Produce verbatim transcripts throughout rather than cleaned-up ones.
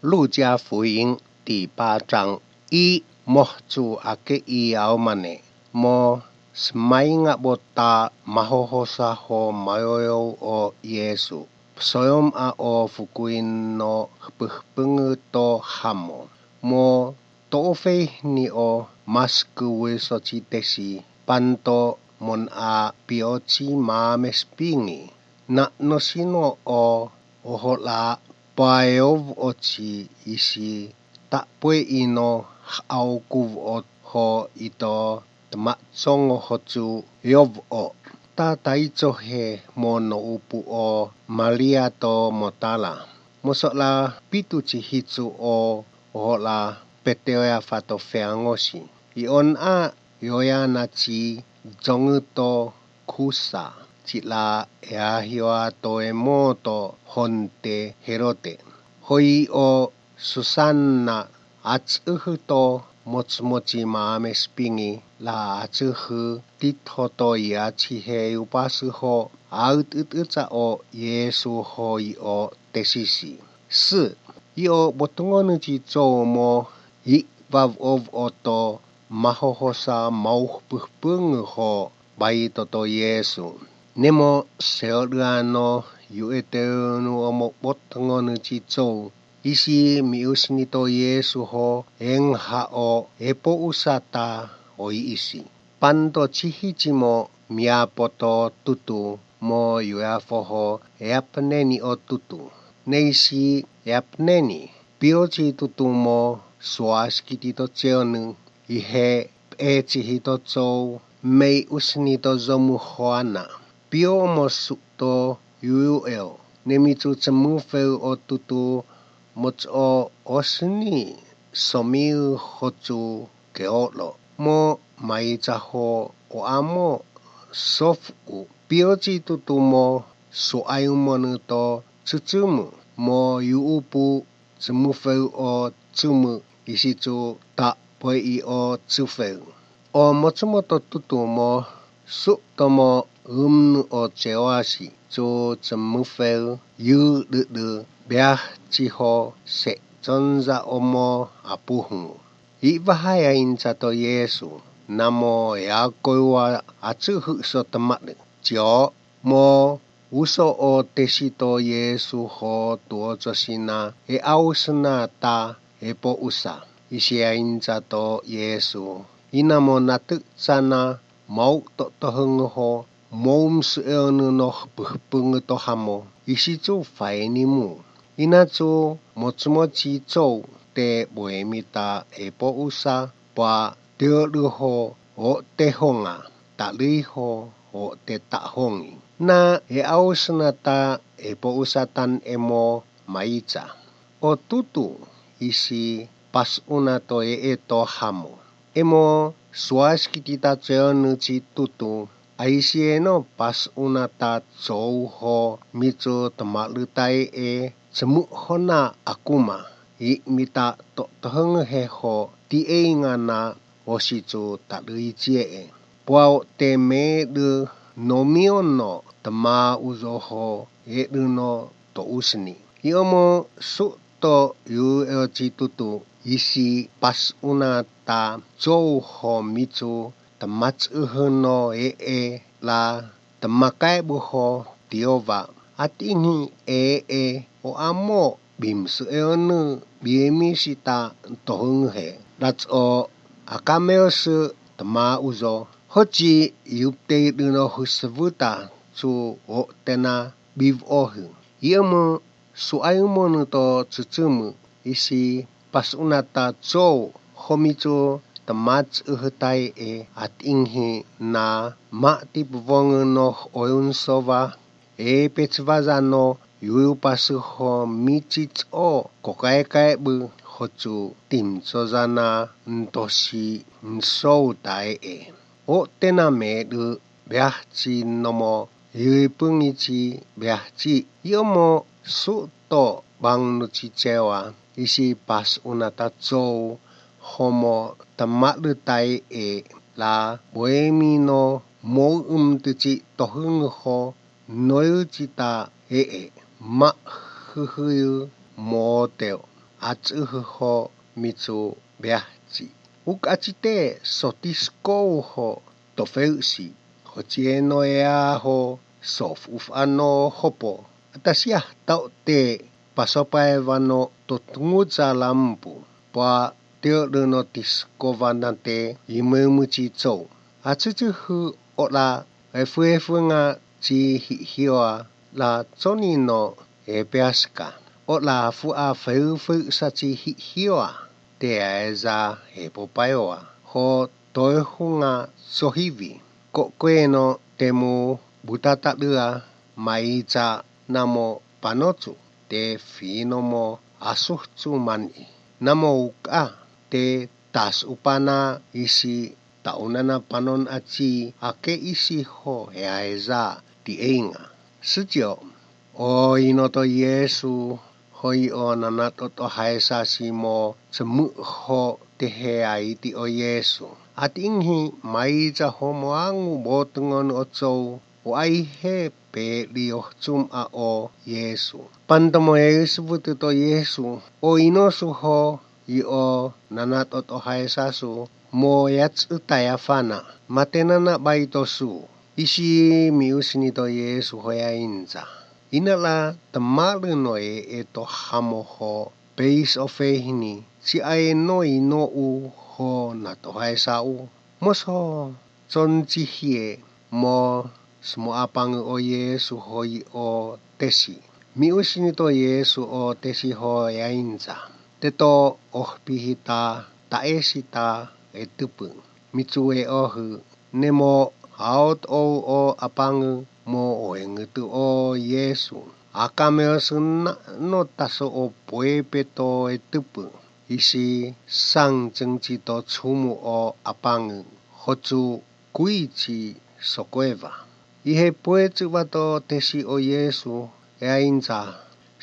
路加福音第八章。一、Mo̱jtsu akeꞌi aumane. Mo̱ smeiiⁿ ngaꞌbotaaꞌ majojosa jo mayoyou ꞌo Yesu, psoyomꞌaⁿ ꞌo fukuino jpyjpyngüto jamo. Mo̱ toꞌofeijni ꞌo mascuwi sochitexi, panto monꞌa piochi mamespiñi. Naꞌ no sino ꞌo ojolꞌa paeov ochi isi taꞌpue ino jꞌau cuvꞌo jo ito tmaꞌtsoŋo jotsu yovꞌo. Ta taicho je mo̱ noꞌupuꞌo María to Motala. Mosoꞌla pituchi jitsu ꞌo ojolꞌa peteoya fatofeaŋoxi. Ionꞌaⁿꞌ yoya na chi dzoŋüto Cuza, chila eajioa toemoto jonte Herodes. Joiꞌ ꞌo Susana atsꞌüjüto motsmochi mamespiñi, la atsꞌüjü titjoto yachi je yupasüjoꞌ autꞌütꞌü tsaꞌo Yesu joiꞌo texixi. Sü, iꞌo ꞌpotjo̱o̱ⁿ nüchi tso mo̱ yiꞌ wawꞌo wꞌoto majojosa mou jpyjpyngü jo bai toto Yesu. Nemo seoꞌlꞌa no yuꞌeteonuomo ꞌpotjo̱o̱ⁿ nüchi tso, isi miꞌusnito Yesu jo enjaꞌo epoꞌusata oiꞌisi. Panto chi jichimo miapoto tutu mo̱ yuyafojo eapneni ꞌo tutu. Neisi eapneni piochi tutu mo̱ suaaxquititotseonü, ijeꞌ pꞌechijito tsou meiꞌ usnito zomujona. Pioꞌ mo̱ suꞌto yuyuꞌeo nemitsu tsmufeu ꞌo tutu motsꞌo osniꞌ somiu jotsu queoꞌlo mo̱ maitsajo oꞌamoꞌ sofꞌu. Piochi tutu mo̱ suaꞌayu mo̱ nüto tsütsümü mo̱ yuꞌupu tsmufeu ꞌo tsümü isitsu taꞌ pueꞌi ꞌo tsufeu. ꞌO motsmoto tutu mo̱ suꞌto mo̱ ümnü ꞌo tseoaxi tsu tsmufeu yüüꞌ ꞌlꞌlꞌü byachijo seꞌ tsonza ꞌo mo̱ apujuuⁿ. Iꞌ wajaya intsato Yesu na mo̱ eakowa atsüjüꞌ sotmaꞌlꞌ chio̱o̱ꞌ mo̱ uso ꞌo texito Yesu jo tuo̱o̱ tsoxina eꞌausnata epoꞌusa. Ixia intsato Yesu inamo na tüꞌtsana mouꞌ toꞌtojüngüjo mou msꞌeonü no jpyjpyngütojamo ixi tsu feiiñi mu. Ina tsu motsmochi tso teꞌbueemita epoꞌusa pua teoꞌlꞌujo oꞌtejoŋa taꞌlüijo oꞌtetaꞌjoŋi na eꞌausnata epoꞌusatanꞌemo maitsa. ꞌO tutu isi pasꞌunato eꞌetojamo emo suaaxquititatseonüchi tutu. Aisieno pasꞌunata tsou jo mitsu tmaꞌlütaeꞌe tsmuꞌ jona akuma iꞌmita toꞌtojüngüje jo tiꞌeeŋa na oxitsu taꞌlüiitsiee. Puaoꞌ temeeꞌlꞌü nomiono tmaaꞌ uzo jo eꞌlꞌüno toꞌusniꞌ. Iomo suꞌto yuuꞌeochi tutu isi pasꞌunata tsou jo mitsu tmatsꞌüjüno eꞌe la tmaca̱ꞌbujo tiowaꞌ atꞌiñjiꞌ eꞌe oꞌamoꞌ ꞌbimsꞌeonü ꞌbiemixita ntojüngje latsꞌo acameosü tmaaꞌ uzo. Jochi yupteilꞌüno jüswüta tsu oꞌtena ꞌbiwꞌojü. Iomo suaꞌayu mo̱ nüto tsütsümü isi pasꞌunata tsou jomitsu tmatsꞌüjütaeꞌe atꞌiñjiꞌ na maꞌ tipwo̱o̱ⁿngü no jꞌoyunsowa. Ee petswazano yuyupasüjo michi tsꞌo coca̱ca̱ꞌbü jotsu timtsozana ntoxi nsoutaeꞌe. Oꞌtenameeꞌlꞌü byachi nomo yuyupüñichi byachi iomo suꞌto ꞌbaŋnuchi tsewa isi pasꞌunata tsou jomo tmaꞌlütaeꞌe la bueemino mo̱o̱ꞌ ꞌom tchiꞌ tojüngüjo no̱o̱chita eꞌe maꞌ jüjüyü mo̱o̱teoꞌ. atsꞌüjü joꞌ mitsu ꞌbiatsiꞌ. Wu cꞌachiteꞌ sotiscou joꞌ tofeuxi. Joꞌ tsie Noea joꞌ sofꞌufꞌano̱o̱ⁿ jopo. Atasia toꞌteꞌ pasopa̱a̱ wanoꞌ totnguutsa lampu. Pua tioꞌlꞌu notiscova nantee yimüümüchi tso. Atsütsüjü oꞌla efwefwüngaaⁿ tsi jiꞌjioa la tsoninoꞌ epeasca. Oꞌla fwꞌa feufwüꞌ satsi jiꞌjioa teaeza epopaeoa joꞌ toejuuŋa tsojivi. Coꞌcwenoꞌ temu butataꞌlꞌua maitsa namo panotsu te fino mo asu tsu manꞌi namo ucꞌa te tasꞌupana isi taꞌuna na pano nꞌatsi aque isi joꞌ eaeza tiꞌeeŋa. Sitioꞌ o ino to Yesu joꞌ iꞌo na na totꞌo̱ jaisa simo tsmüꞌ joꞌ tejeꞌ aiti ꞌo Yesu. Atiꞌnji maitsa joꞌ moaŋu botngo̱o̱ nꞌotsou. Wꞌai jeꞌ peeꞌ ꞌliojtsumꞌa ꞌo Yesu. Pantomoeeꞌ switꞌuto Yesu ꞌo inosu joꞌ iꞌo na na totꞌo̱ jaisa su moya tsꞌüta̱ya fanaꞌ matena na ꞌbaito su. Ixi miꞌu sinito Yesu joya intsa. Inaꞌla tmaaꞌ lwnoeeꞌ eto jamo joꞌ pei sꞌofeini tsiꞌaeno ino ꞌu joꞌ na tꞌo̱ jaisa ꞌu. Moso tsontsi jieꞌ mo smo̱ꞌapaŋ ꞌo Yesu joꞌ iꞌo tesi. Miꞌu sinito Yesu ꞌo tesi joya intsa. Teto ꞌo jpijita taꞌesita etupꞌ. Mitsueꞌ ꞌo jüꞌ nemo jaotꞌou ꞌo apaŋ mo oengütu ꞌo Yesu. Acameosünaꞌ notaso ꞌo pueepe to etupꞌ. Ixi saŋ tsꞌeeⁿ tsi to tsjumu ꞌo apaŋ joꞌ tsu cwii tsi socueva. Ijeꞌ puee tsꞌuꞌ wato tesi ꞌo Yesu. Eintsa.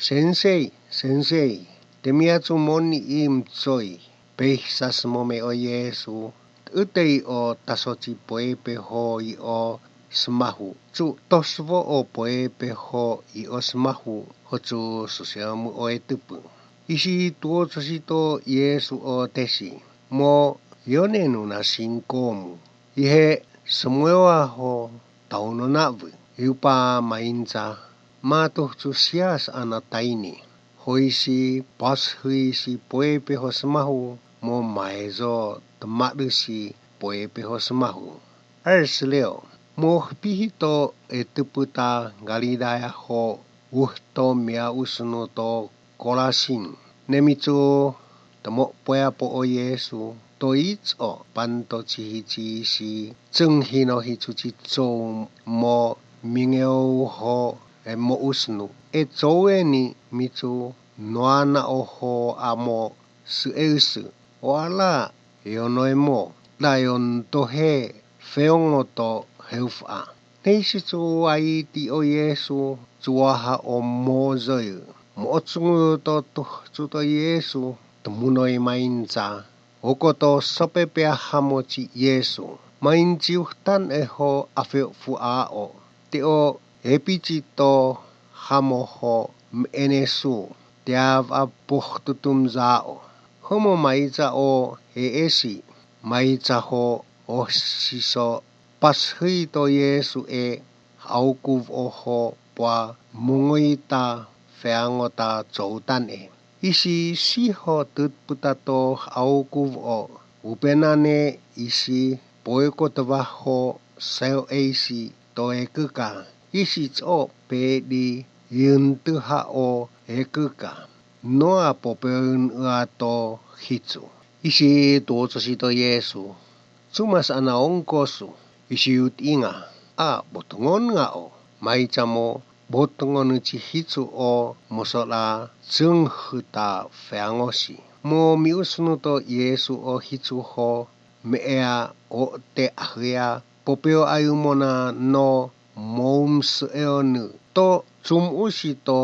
Sensei, sensei, temia tsu moniꞌi mtsoi. Pei sasmo̱me ꞌo Yesu. Tꞌütei ꞌo taso tsi pueepe joꞌ iꞌo smajuꞌ tsu toswo ꞌo pueepe joꞌ iꞌo smajuꞌ joꞌ tsu sosiomu ꞌo etupꞌ. Ixi tuotsoxito Yesu ꞌo tesi mo yonenu na sincomu. Ijeꞌ smo̱o̱a joꞌ tau no naꞌwü yupa maintsa matu tsusia sꞌa na teiiñe. Joꞌ ixi pasjüi si pueepe joꞌ smaju mo maezo tmaꞌlü si pueepe joꞌ smaju. Arsleo mo jpijito etupꞌ ta Galilea joꞌ wuto mia usnu to Corazín. Nemitsu tmo̱ꞌ pueapo ꞌo Yesu toitsꞌo̱ panto tsi jitsi si tsꞌeeⁿ ji no jitsu chitso mo miñeou joꞌ emo usnu. Etsoweni mitsu noana ꞌo joꞌ amo sꞌeusü. Oꞌala yonoemo ꞌlayondo jeꞌ feoonto jeufꞌa. Neiiⁿ xitsuaiti ꞌo Yesu tsuaaja ꞌo moꞌ zøyꞌ moꞌotsuuyoto tujtsuto Yesu tmunoimeiiⁿ ntsa. Ocoto sopepia jamo chi Yesu meiiⁿ ntsiu tanꞌe joꞌ afioꞌ fuꞌaaꞌo. Teꞌo epichito jamo joꞌ mꞌenesu tiawꞌa poj tutumzaaꞌo. Jomo maitsa ꞌo eꞌesi maitsa joꞌ osiso pasjüito Yesu ee jꞌaucuvꞌo joꞌ pua muŋuiita feaŋota tsoutanꞌe. Ixi si joꞌ tütputato jꞌaucuvꞌo upenañe ixi poecotowa joꞌ seo eisi toecüca. Ixi tsꞌoꞌ peeꞌ ꞌli yntü jaꞌo ecüca noa popeonꞌuaato jitsu. Ixi tuotsoxito Yesu tsu masꞌa na oncosu. Ixiu tꞌiiŋa ꞌa ꞌbotngo̱o̱ nngaꞌo meiiⁿ chamo ꞌbotngo̱o̱ nchi jitsu ꞌo mosolꞌa tsꞌeeⁿ jüta feaŋo̱xi. Mo miꞌusnuto Yesu ꞌo jitsu joꞌ meꞌea oꞌteꞌjea popeo ayumona no̱ moom sꞌeonü toꞌ tsumꞌuxito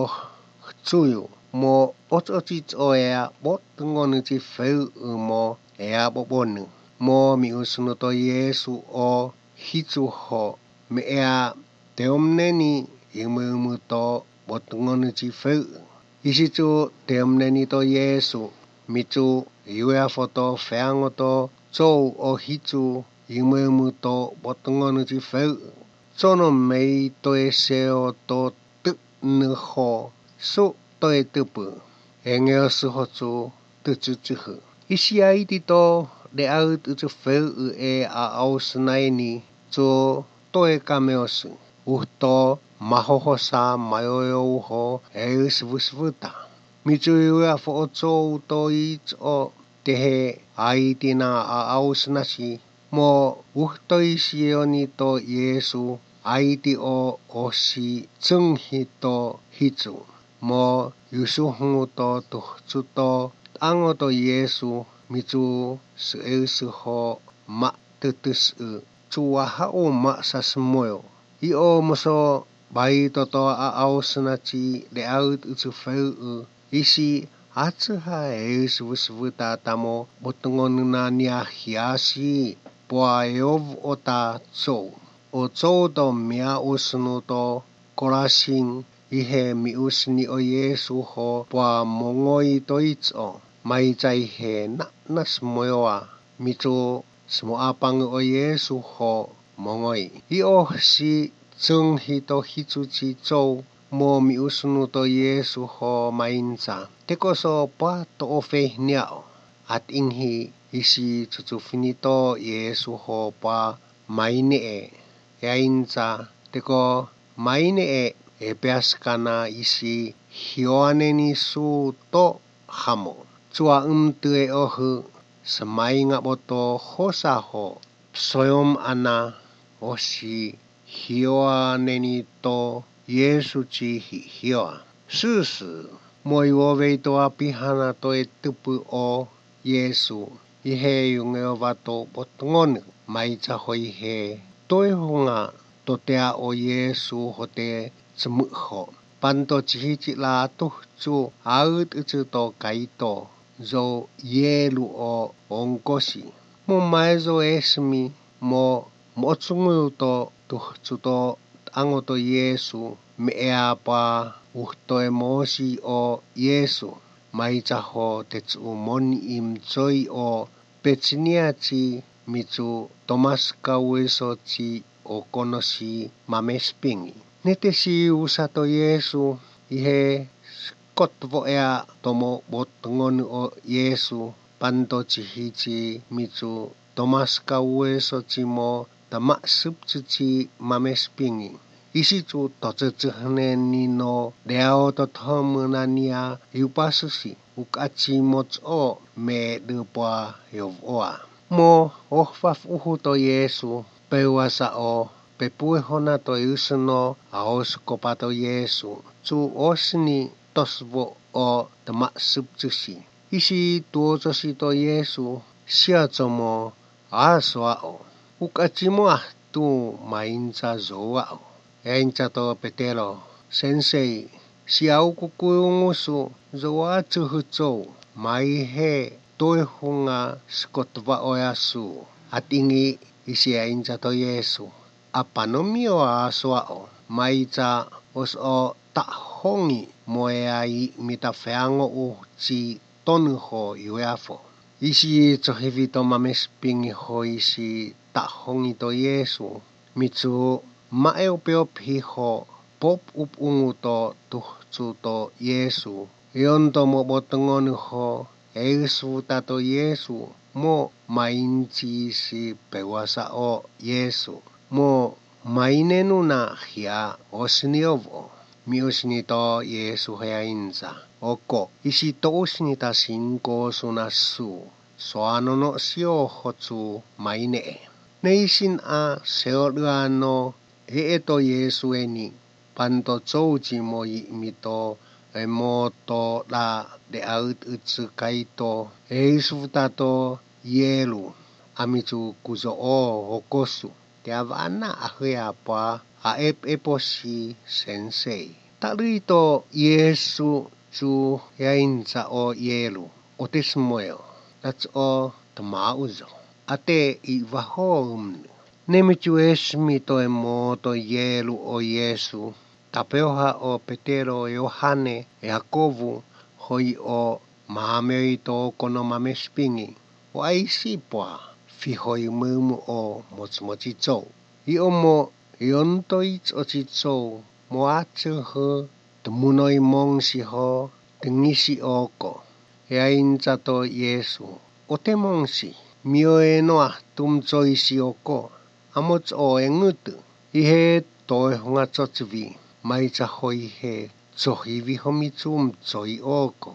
jtsuyuꞌ mo ꞌotsꞌotsitsꞌo̱ya ꞌbotngo̱o̱ nchi feuꞌ mo̱ ea ꞌbo̱ꞌbo̱nü. Mo miꞌusnuto Yesu ꞌo jitsu joꞌ meꞌea teomneeni yumumwuto ꞌbotngo̱o̱ nchi feuꞌ. Ixi tsu teomneñito Yesu, mitsu yueafo to feaŋo to tsou o jitsu yumemwuto poto ngonü chi feuꞌ. Tso no mei toe seo to tüꞌ nü jo suꞌ toe tüpü. Engeosü jo tsu tütsütsüjü. Ixi aiti to deaüt ütsü feuꞌ e aꞌau sneini tsu toe cameosü. Uto majojosa mayoyoujo eüswüswüta. Mitsu yueafo tsou to itsꞌo teje aiti na aꞌau sneisi. Mo wujtoixioni to Yesu aiti o oxi tsüngji to jitsu. Mo yusu jun to tujtsu to tꞌaŋo to Yesu mitsu sꞌeusü jo maꞌ tütüsꞌü tsuwajaꞌu maꞌ sasmoyo. Iꞌo moso bai toto aꞌau sna chi deaüt ütsü feuꞌü. Ixi atsüja eüswüswüta tamo ꞌbotngonü na niajiaaxi pua eovꞌota tsou. O tsou to miaaꞌ usnu to Corazín, ije miꞌusni o Yesu jo pua moŋoi to itsꞌo, meiiⁿ tsa ije naⁿꞌ na smo̱o̱a mitsu smo̱ꞌapaⁿ o Yesu jo moŋoi. Iꞌo xi tsüngji to jitsu chi tsou mo miꞌusnu to Yesu jo meiiⁿ ntsa. Teco so pua toꞌofejñaꞌo. Atꞌinji ixi tsutsufinito Yesu jo pua meiiñeꞌe. Eintsa teco meiiñeꞌe e piascana ixi jioaneñi su toꞌ jamo. Tsuaꞌm tüeꞌo jüꞌ smeiiꞌ ngaꞌboto josa joꞌ psoom ana oxi jioaneñi to Yesu chi jiꞌ jioa. Süüsü moyuoweito apijana toe tüpü o Yesu, ije yungeovato ꞌbotngonü meiiⁿ tsa joije toe jungaꞌ totea o Yesu jote tsmüꞌ joꞌ. Panto chi jichi ꞌla tujtsu aüütꞌü tsü to caito zou yelu o oncoxi. Mo meiiⁿ zo esmi mo moꞌotsunglu to tujtsu to tꞌaŋo to Yesu meꞌea pua uto emoxi o Yesu. Meiiⁿ tsa jo tetsꞌu moniꞌim tsoi o petsnia chi mitsu Tomás caweso chi o conoxi mamespingui. Netexi usato Yesu ije scotvoꞌya tomo ꞌbotngonü o Yesu panto chi jichi mitsu Tomás caweso chi mo tamaꞌ süüptsü chi mamespingui. Ixi tsu totsütsüjneñi no deaototjomü na niaa yupasüsi ucꞌachi motsꞌoꞌ meeꞌ dü pua yovꞌoa. Mo ofafꞌujuto Yesu pewasaꞌo pepue jona toyuusüno aoscopato Yesu tsu oxni tosvoꞌ o tamaꞌ süüptsüxi. Ixi tuootsoxito Yesu sia tsomo aa suaꞌo ucꞌachi moa tu meiiⁿ ntsa zowaꞌo. Einchato Petero, Sensei, sia ucwii ungusu zowaatsü jütsou meiiⁿ jeꞌ tueejunga scotvaꞌoya su. Atꞌingiꞌ ixia inchato Yesu, apanomioa suaꞌo meiiⁿ tsa osꞌo taꞌjo̱o̱ⁿ moeayiꞌ mitafeaŋo u chi tonüjo yueafo. Ixi tsojivito mamespingui jo ixi taꞌjo̱o̱ⁿito Yesu mitsu maꞌeopeopji joꞌ pop upꞌuuto tujtsuto Yesu. Yonto mobotongonüjo eüswutato Yesu mo meiiⁿ ntsii xi pewasaꞌoꞌ Yesu mo meiiⁿ nenuna jiaaꞌ oxniovꞌo. Miꞌuxnito Yesu jeaintsa oco ixi toꞌuxni taxinco su na su suaa nonoꞌ sio jotsu meiineꞌe. Neiixi nnꞌaⁿ seoꞌlꞌuaano eꞌeto Yesu eniꞌ panto tsou chi moyiꞌ mito emoto ꞌla deꞌaüt ꞌütsü caito eiswutato yelu amitsu cusoꞌo jocosu. Tiawanaꞌ ajüya pua aꞌepꞌepoxi sensei. Taꞌluito Yesu tsu jeaintsa o yelu o tesmoyo tatsꞌo tmaaꞌ uzo ate iꞌwajoomnü. Nemichueexmito emoto yelu o Yesu Japeoja oo Petero, Johane, Jacobo, joiꞌ oo Mameoito cono Mamexpiñi, wꞌeisi pua, fijoimü muꞌoo motsmochitso. Yoꞌ moꞌ, yontoitsꞌochitso, moatsü jü, tmunoimoonxi jo, tñixi oco. Eaintsa to Yesu, otemoonxi, mioenua̱ tumtsoixi oco, amotsꞌoeŋüütü. Ije toejwaⁿ tsotswi, meiiⁿ tsajoiije tsojivi jomitsumtsoi oco.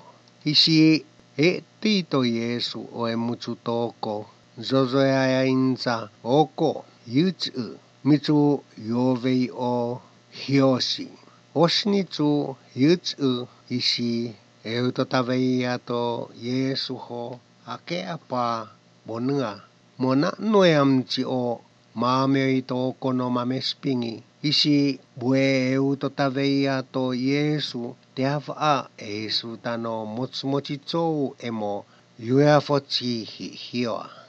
Ixi eꞌti to Yesu oemuchutoco, zozoeaintsa oco, yüütsꞌü, mitsu yoveiꞌoo, jioxi, oxnitsu, yüütsꞌü, ixi eutotaweiiato Yesu jo, akeapaa, ponüa, monaꞌnueamnchiꞌo, Mameoito cono Mamexpiñi, ixi bueeutotaweiiato Yesu, tyavꞌaꞌ Jesús tano motsmochitso emo yuafotsi jiꞌ jioa.